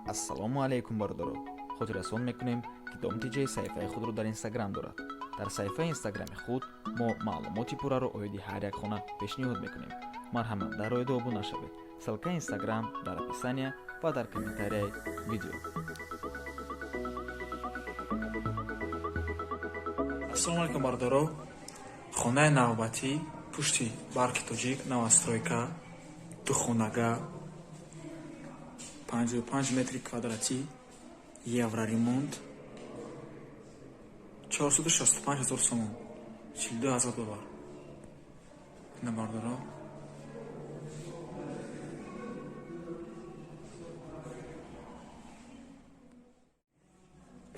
Ассалому алайкум, бародаро! Хотиррасон мекунем, ки Дом ТЖ саҳифаи худро дар Инстаграм дорад. Дар саҳифаи Инстаграми худ мо маълумоти пурраро оиди ҳар як хона пешниҳод мекунем. Марҳамат, дар оида обуна шавед. Ссылкаи Инстаграм дар описания ва дар комментарияи видео. Ассалому алайкум, бародаро! Хонаи навбатӣ пушти Барки Тоҷик, новостройка, духонага, 55 метри квадратӣ, евроремонт, 465 ҳазор сомон, 42 ҳазор доллар. Ина, бародаро,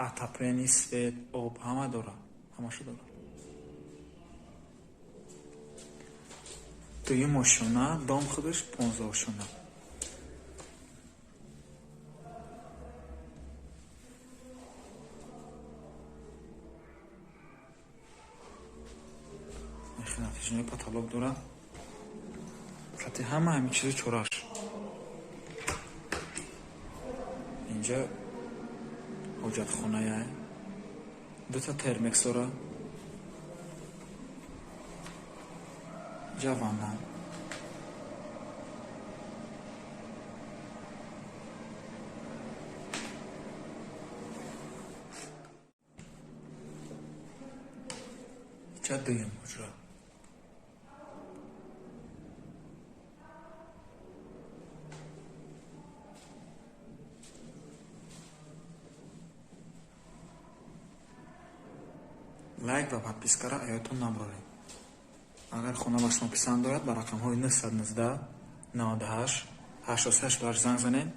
отопление, свет, об ҳама дора, ҳамаша дора. Дуюм ошёна, дом худаш 15 ошёна. Натяжной потолок дора, кати ҳама ҳамин чизи чораш. Инҷа ҳоҷатхоная, дута термекс дора, инҷа ванна. Инҷа дуюм ҳуҷра. Лайк ва подпискаро аёдтон набароред. Агар хона ба шумо писанд ояд, ба рақамҳои 919 98 83 88 занг занед.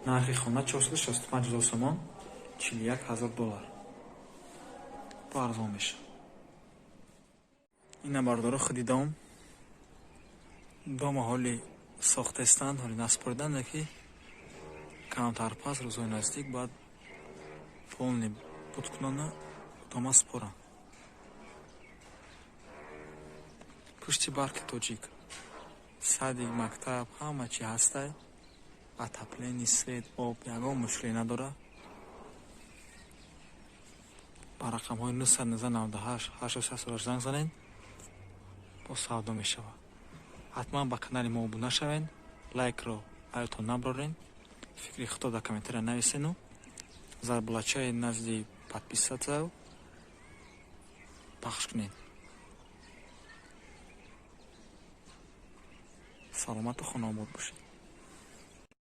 Нархи хона 465 ҳазор сомон, 41 ҳазор доллар. Бо арзон мешавад. Ина, бародаро, худи дом. Дома ҳоли сохтаистанд, ҳоли насупориданд, ки камтар пас рӯзҳои наздик бояд полный буткунона дома супоранд. Пушти Барки Тоҷик, садик, мактаб, ҳама чи ҳастай. Отопление, свет, об, ягон мушкиле надорад. Ба рақамҳои 919 98 83 занг занед, боз савдо мешавад. Ҳатман ба канали мо обуна шавед, лайкро аёдтон набароред, фикри худро дар комментария нависену зарбулачаи назди подписаться пахш кунед. Саломату хонаобод бошед.